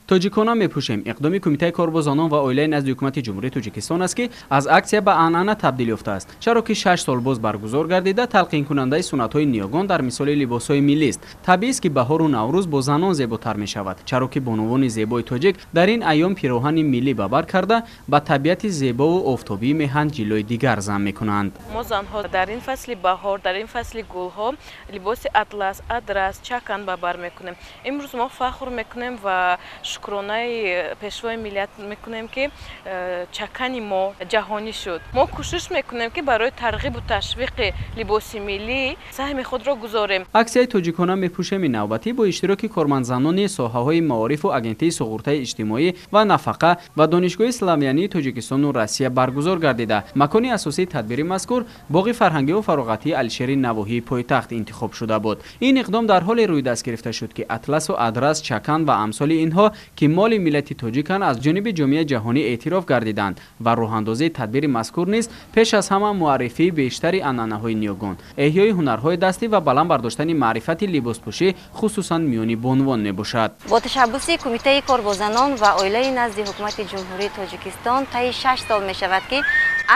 Тоҷикона мепӯшем иқдоми Кумитаи кор бо занон ва оилаи назди Ҳукумати Ҷумҳурии Тоҷикистон аст, ки аз аксия ба анъана табдил ёфтааст. Чаро ки 6 сол боз баргузор гардида, талқинкунандаи суннатҳои ниёгон дар мисоли либосҳои миллист. Табиист, ки баҳору Наврӯз бо занон зеботар мешавад, чаро ки бонувони зебои тоҷик дар ин айём пироҳани миллӣ ба бар карда, ба табиати зебову офтобии меҳан ҷиллои дигар зам мекунанд. Мо, занҳо, дар ин фасли баҳор, дар ин фасли гулҳо либоси атлас, адрас, чакан ба бар мекунем. Имрӯз мо фахр мекунем ва шукронаи Пешвои миллият мекунем, ки чакани мо ҷаҳонӣ шуд. Мо кӯшиш мекунем, ки барои тарғибу ташвиқи либоси миллӣ саҳми худро гузорем. Аксияи «Тоҷикона мепӯшеми» навбатӣ бо иштироки кормандзанони соҳаҳои маорифу Агентии суғуртаи иҷтимоӣ ва нафақа ва Донишгоҳи славянии Тоҷикистону Россия баргузор гардида, макони асосии тадбири мазкур боғи фарҳангиву фароғатии Алишери Навоҳии пойтахт интихоб шуда буд. Ин иқдом дар ҳоле рӯи даст гирифта шуд, ки атласу адрас, чакан ва амсоли инҳо, ки моли миллати тоҷиканд, аз ҷониби ҷомеаи ҷаҳонӣ эътироф гардиданд ва роҳандозии тадбири мазкур низ пеш аз ҳама муаррифии бештари анъанаҳои ниёгон, эҳёи ҳунарҳои дастӣ ва баланд бардоштани маърифати либоспӯшӣ, хусусан миёни бонувон мебошад. Бо ташаббуси Кумитаи кор бо занон ва оилаи назди Ҳукумати Ҷумҳурии Тоҷикистон таи 6 сол мешавад, ки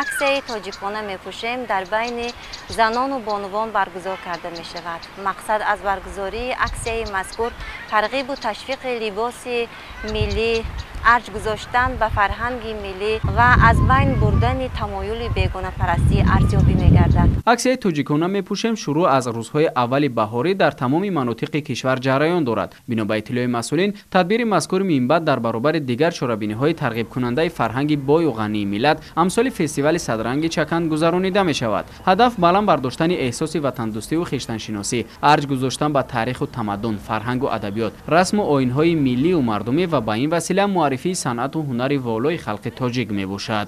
аксияи «Тоҷикона мепӯшем» дар байни занону бонувон баргузор карда мешавад. Мақсад аз баргузории аксияи мазкур тарғибу ташвиқи либоси миллӣ, арҷ гузоштан ба фарҳанги миллӣ ва аз байн бурдани тамоюли бегонапарастӣ арзёбӣ мегардад. Аксияи «Тоҷикона мепӯшем» шурӯъ аз рӯзҳои аввали баҳорӣ дар тамоми манотиқи кишвар ҷараён дорад. Бино ба иттилои масъулин, тадбири мазкур минбаъд дар баробари дигар чорабиниҳои тарғибкунандаи фарҳанги бою ғании миллат, амсоли фестивали садранги чакан, гузаронида мешавад. Ҳадаф баланд бардоштани эҳсоси ватандӯстиву хештаншиносӣ, арҷ гузоштан ба таъриху тамаддун, фарҳангу адабиёт, расму оинҳои миллию мардумӣ ва ба ин васила муаррифии санъату ҳунари волои халқи тоҷик мебошад.